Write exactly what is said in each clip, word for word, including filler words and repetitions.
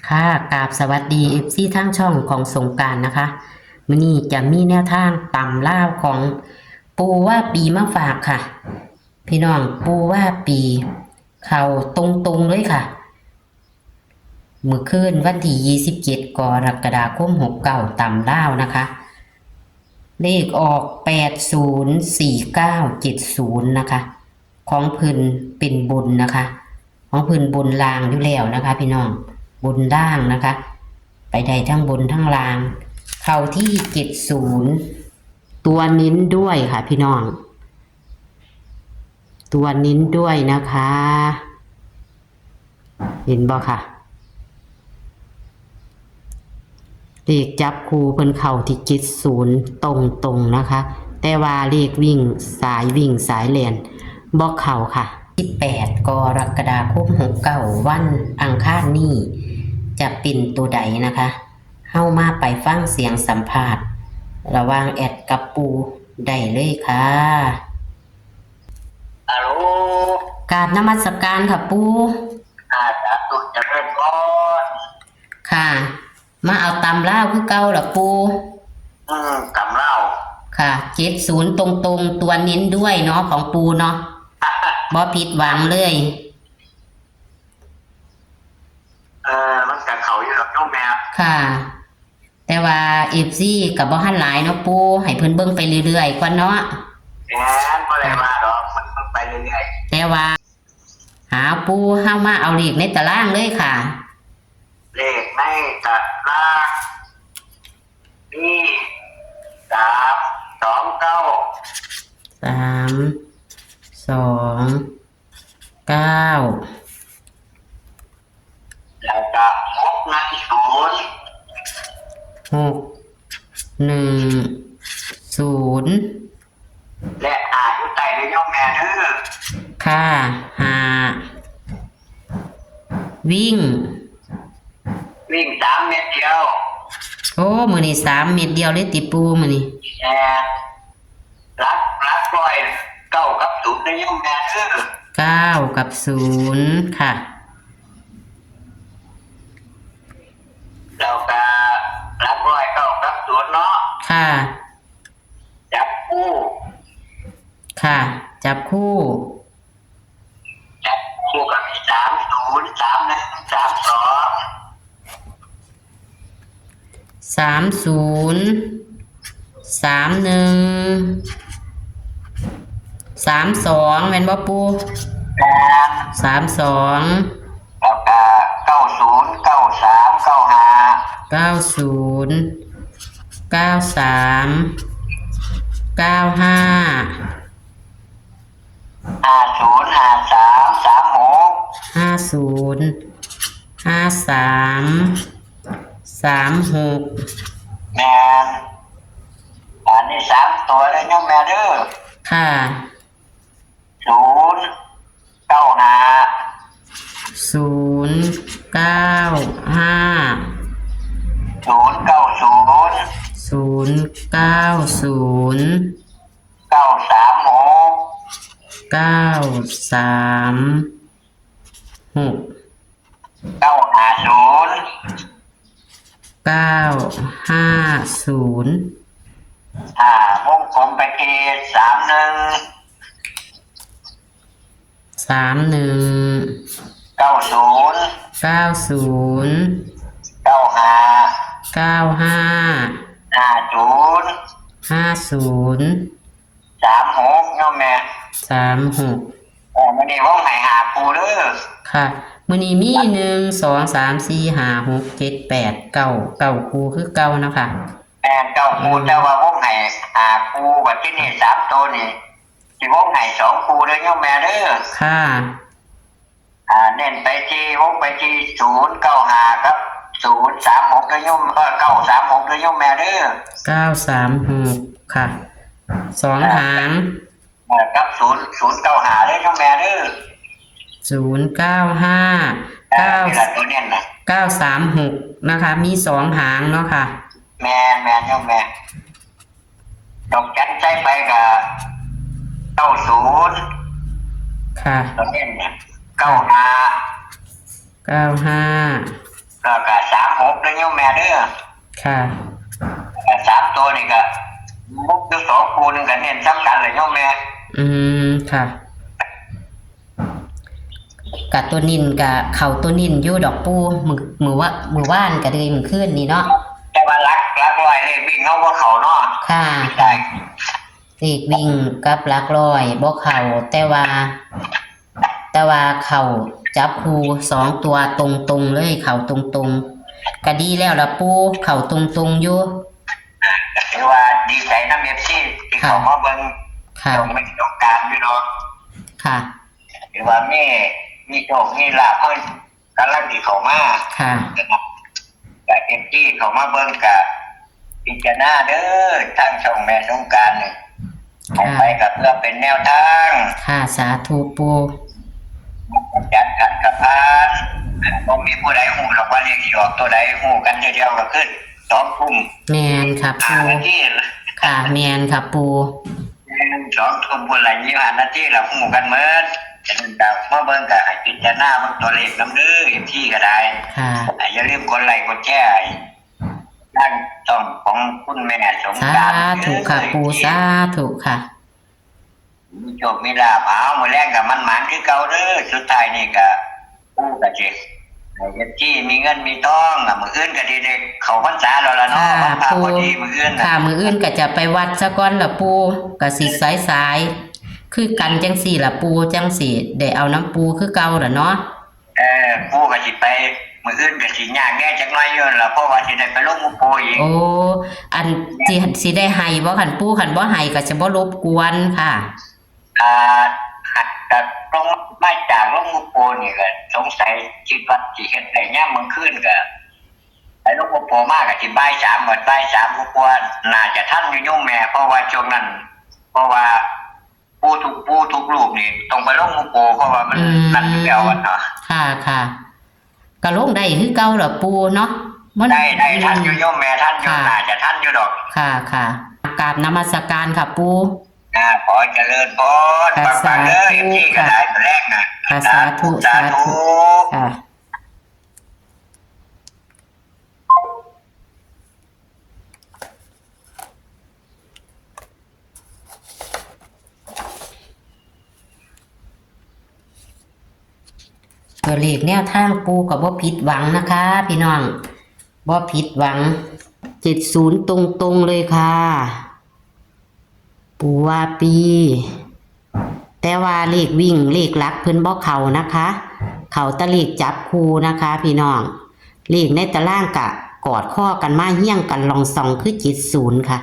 ค่ะ กราบสวัสดี เอฟซี ทางช่องของสงกรานต์นะคะ มื้อนี้จะมีแนวทางตำลาวของปู่ว่าปีมาฝากค่ะ พี่น้อง ปู่ว่าปี เข้าตรงๆเลยค่ะ มื้อคืนวันที่ยี่สิบเจ็ด กรกฎาคม หกเก้า ตำลาวนะคะ เลขออก แปดศูนย์สี่เก้าเจ็ดศูนย์ นะคะ ของเพิ่นเป็นบนนะคะ ของเพิ่นบนล่างอยู่แล้วนะคะ พี่น้อง บนล่างนะคะ ไปได้ทั้งบนทั้งล่าง เข้าที่ เจ็ดศูนย์ ตัวเน้นด้วยค่ะ พี่น้อง ตัวเน้นด้วยนะคะ เห็นบ่ค่ะ เลขจับคู่เพิ่นเข้าที่ เจ็ดศูนย์ ตรงๆนะคะ แต่ว่าเลขวิ่ง สายวิ่งสายแล่นบ่เข้าค่ะ สิบแปด กรกฎาคม หกเก้า วันอังคารนี้ จะเป็นตัวใดนะคะ เฮามาไปฟังเสียงสัมภาษณ์ ระหว่างแอดกับปู่ได้เลยค่ะ ฮัลโหล กราบนมัสการค่ะปู่ ค่ะ สาธุ เจริญพร ค่ะ มาเอาตำลาวคือเก่าล่ะปู่ อืม ตำลาว ค่ะ เจ็ดศูนย์ ตรงๆ ตัวเน้นด้วยเนาะ ของปู่เนาะ บ่ผิดหวังเลย เออ มันก็เข้าอยู่ดอกโยมแม่ ค่ะ แต่ว่า เอฟซี ก็บ่ทันหลายเนาะปู่ ให้เพิ่นเบิ่งไปเรื่อยๆก่อนเนาะ แม่น บ่ได้ว่าดอก มันไปเรื่อยๆ แต่ว่า หาปู่ เฮามาเอาเลขในตารางเลยค่ะ เลขในตาราง มี สามสองเก้า สามสองเก้า แล้วก็ หกหนึ่งศูนย์ หกหนึ่งศูนย์ และ ห้า อยู่ใต้เด้อโยมแม่เด้อ ค่ะ ห้า วิ่ง วิ่ง สาม เม็ดเดียว โอ้ มื้อนี้ สาม เม็ดเดียวเลยติปู่ มื้อนี้ แม่น หลัก หลักร้อย เก้า กับ ศูนย์ เด้อโยมแม่เด้อ เก้า กับ ศูนย์ ค่ะ แล้วก็ หลักร้อย เก้า กับ ศูนย์ เนาะ ค่ะ จับคู่ ค่ะ จับคู่ จับคู่ก็มี สามศูนย์ สามหนึ่ง สามสอง สามศูนย์ สามหนึ่ง สามสอง แม่นบ่ปู่ แม่น สามสอง แล้วก็ เก้าศูนย์ เก้าสาม เก้าห้า เก้าศูนย์ เก้าสาม เก้าห้า ห้าศูนย์ ห้าสาม สามหก ห้าศูนย์ ห้าสาม สามหก แม่น อันนี้ สาม ตัวเด้อโยมแม่เด้อ ค่ะ ศูนย์เก้าห้า ศูนย์เก้าห้า ศูนย์เก้าศูนย์ ศูนย์เก้าศูนย์ เก้าสามหก เก้าสามหก เก้าห้าศูนย์ เก้าห้าศูนย์ อ่า วงกลมไปที่ สามหนึ่ง สามหนึ่ง เก้าศูนย์ เก้าศูนย์ เก้าห้า เก้าห้า ห้าศูนย์ ห้าศูนย์ สามหก เนาะแม่ สามหก เออ มื้อนี้วงให้ห้าคู่เด้อ ค่ะ มื้อนี้มี หนึ่ง สอง สาม สี่ ห้า หก เจ็ด แปด เก้า เก้าคู่คือเก่าเนาะค่ะ แม่น เก้าคู่ อืม แต่ว่าวงให้ห้าคู่ บัดที่นี่สามตัวนี่ สิวงให้สองคู่เด้อโยมแม่เด้อ ค่ะ อ่า เน้นไปที่ วงไปที่ ศูนย์เก้าห้า กับ ศูนย์สามหก เด้อโยม เออ เก้าสามหก เด้อโยมแม่เด้อ เก้าสามหก ค่ะ สองหาง เออ กับ ศูนย์ ศูนย์เก้าห้า เด้อโยมแม่เด้อ ศูนย์เก้าห้า เออ เก้า นี่ล่ะตัวเน้นน่ะ เก้าสามหก นะคะ มีสองหางเนาะค่ะ แม่น แม่นโยมแม่ ดอกจันใส่ไปก็ เก้าศูนย์ ค่ะ ตัวเน้นน่ะ เก้าห้า เก้าห้า แล้วก็สามหกเด้อโยมแม่เด้อ ค่ะ แล้วก็สามตัวนี่ก็หกอยู่สองคู่หนึ่งก็เน้นซ้ำกันเลยโยมแม่ อืม ค่ะ กะตัวนิ่นกะเข้าตัวนิ่นอยู่ดอกปู่ มื้อ มื้อวะ มื้อวานกะเลยมื้อคืนนี่เนาะ แต่ว่าหลัก หลักร้อยเลขวิ่งเฮาบ่เข้าเนาะ ค่ะ ใช่ เลขวิ่งกับหลักร้อยบ่เข้า แต่ว่า แต่ว่าเข้าจับคู่สองตัวตรงๆเลย เข้าตรงๆ กะดีแล้วล่ะปู่ เข้าตรงๆอยู่ อ่า ก็ถือว่าดีใจนำ เอฟซี ที่ ค่ะ เข้ามาเบิ่ง ค่ะ ช่องแม่สงกรานต์อยู่เนาะ ค่ะ ถือว่ามี มีโชคมีลาภเพิ่นกำลังสิเข้ามา ค่ะ นะครับ ก็ เอฟซี เข้ามาเบิ่งก็พิจารณาเด้อ ทางช่องแม่สงกรานต์นี่ ค่ะ ให้ไปก็เพื่อเป็นแนวทาง ค่ะ สาธุปู่ จัดขัดกับพาน อันบ่มีผู้ใดฮู้ดอกว่าเลขสิออกตัวใด ฮู้กันเทื่อเดียวก็คือสองทุ่ม แม่นค่ะปู่ ห้านาที ค่ะ แม่นค่ะปู่ แม่น สองทุ่มพุ้นละ ยี่สิบห้านาทีละ ฮู้กันหมด ฉะนั้นก็มาเบิ่งก็ให้พิจารณาเบิ่งตัวเลขนำเด้อ เอฟซี ก็ได้ ค่ะ อ่า อย่าลืมกดไลค์กดแชร์ให้ทางช่องของคุณแม่สงกรานต์ สาธุค่ะปู่ เด้อ สาธุค่ะ มีโชคมีลาภ เอา มื้อแลงก็หมานๆคือเก่าเด้อ สุดท้ายนี่ก็ปู่ก็สิให้ เอฟซี มีเงินมีทอง อ่ะ มื้ออื่นก็สิได้เข้าพรรษาแล้วล่ะเนาะ ค่ะ วันพระ ปู่ พอดีมื้ออื่นน่ะ ค่ะ มื้ออื่นก็จะไปวัดซะก่อนล่ะปู่ ก็สิสายๆ คือกันจังซี่ล่ะปู่ จังสิได้เอานำปู่คือเก่าล่ะเนาะ เออ ปู่ก็สิไป มื้ออื่นก็สิยากแหน่จักหน่อยอยู่ล่ะ เพราะว่าสิได้ไปลงหมู่ปู่อีก โอ้ อันสิ สิได้ให้บ่คันปู่ คันบ่ให้ก็สิบ่รบกวนค่ะ อ่า หากจะลงมาจากลงหมู่ปู่นี่ก็สงสัยคิดว่าสิเฮ็ดได้ยามมื้อคืนก็ ไปลงหมู่ปู่มาก็สิบ่ายสาม หมดบ่ายสามกว่าๆ น่าจะทันอยู่โยมแม่ เพราะว่าช่วงนั้น เพราะว่าปู่ทุก ปู่ทุกรูปนี่ต้องไปลงหมู่ปู่ เพราะว่ามัน อืม นัดอยู่แล้วอะเนาะ ค่ะ ค่ะ ก็ลงได้คือเก่าล่ะปู่เนาะ มัน ได้ ได้ ทันอยู่โยมแม่ ทันอยู่ ค่ะ น่าจะทันอยู่ดอก ค่ะ ค่ะ กราบนมัสการค่ะปู่ อ่า ขอเจริญพร ค่ะ ปังๆเด้อ สาธุ เอฟซี ก็ ค่ะ ได้แรงนะ ค่ะ สาธุ สาธุ สาธุ ค่ะ ตัวเลขแนวทางปู่ก็บ่ผิดหวังนะคะ พี่น้อง บ่ผิดหวัง เจ็ดศูนย์ ตรงๆเลยค่ะ ปู่ว่าปี แต่ว่าเลขวิ่งเลขหลักเพิ่นบ่เข้านะคะ เข้าแต่เลขจับคู่นะคะ พี่น้อง เลขในตารางกะกอดข้อกันมาเฮี้ยงกันลองส่องคือ เจ็ดศูนย์ ค่ะ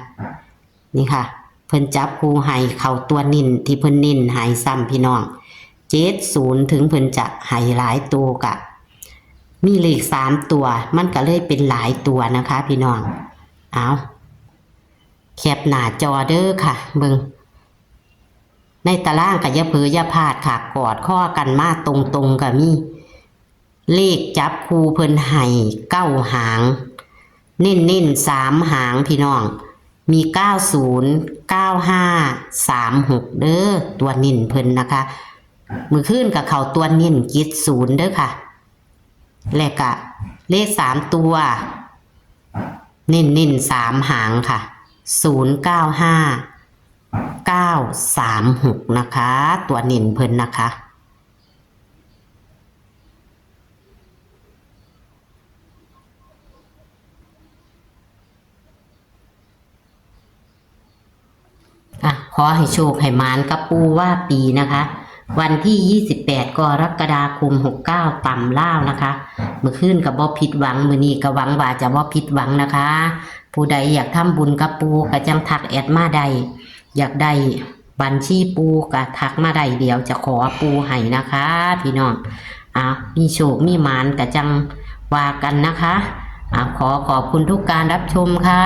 นี่ค่ะ เพิ่นจับคู่ให้เข้าตัวเน้นที่เพิ่นเน้นให้ซ้ำพี่น้อง เจ็ดศูนย์ ถึงเพิ่นจะให้หลายตัวกะ มีเลขสามตัว มันก็เลยเป็นหลายตัวนะคะ พี่น้อง เอา แคปหน้าจอเด้อค่ะ เบิ่ง ในตารางก็อย่าเผลออย่าพลาดค่ะ กอดข้อกันมาตรงๆก็มี เลขจับคู่เพิ่นให้เก้าหาง เน้นๆสามหางพี่น้อง มี เก้าศูนย์ เก้าห้า สามหก เด้อ ตัวเน้นเพิ่นนะคะ มื้อคืนก็เข้าตัวเน้น เจ็ดศูนย์ เด้อค่ะ และกะเลขสามตัว เน้นๆสามหางค่ะ ศูนย์เก้าห้า เก้าสามหก นะคะ ตัวเน้นเพิ่นนะคะ อ่ะ ขอให้โชคให้หมานกับปู่ว่าปีนะคะ วันที่ ยี่สิบแปด กรกฎาคม หกเก้า ตำลาวนะคะ มื้อคืนก็บ่ผิดหวัง มื้อนี้ก็หวังว่าจะบ่ผิดหวังนะคะ ผู้ใดอยากทำบุญกับปู่ก็จั่งทักแอดมาได้ อยากได้บัญชีปู่ก็ทักมาได้ เดี๋ยวจะขอปู่ให้นะคะ พี่น้อง อ่ะ มีโชคมีหมานก็จั่งว่ากันนะคะ อ่ะ ขอขอบคุณทุกการรับชมค่ะ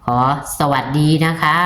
ขอสวัสดีนะคะ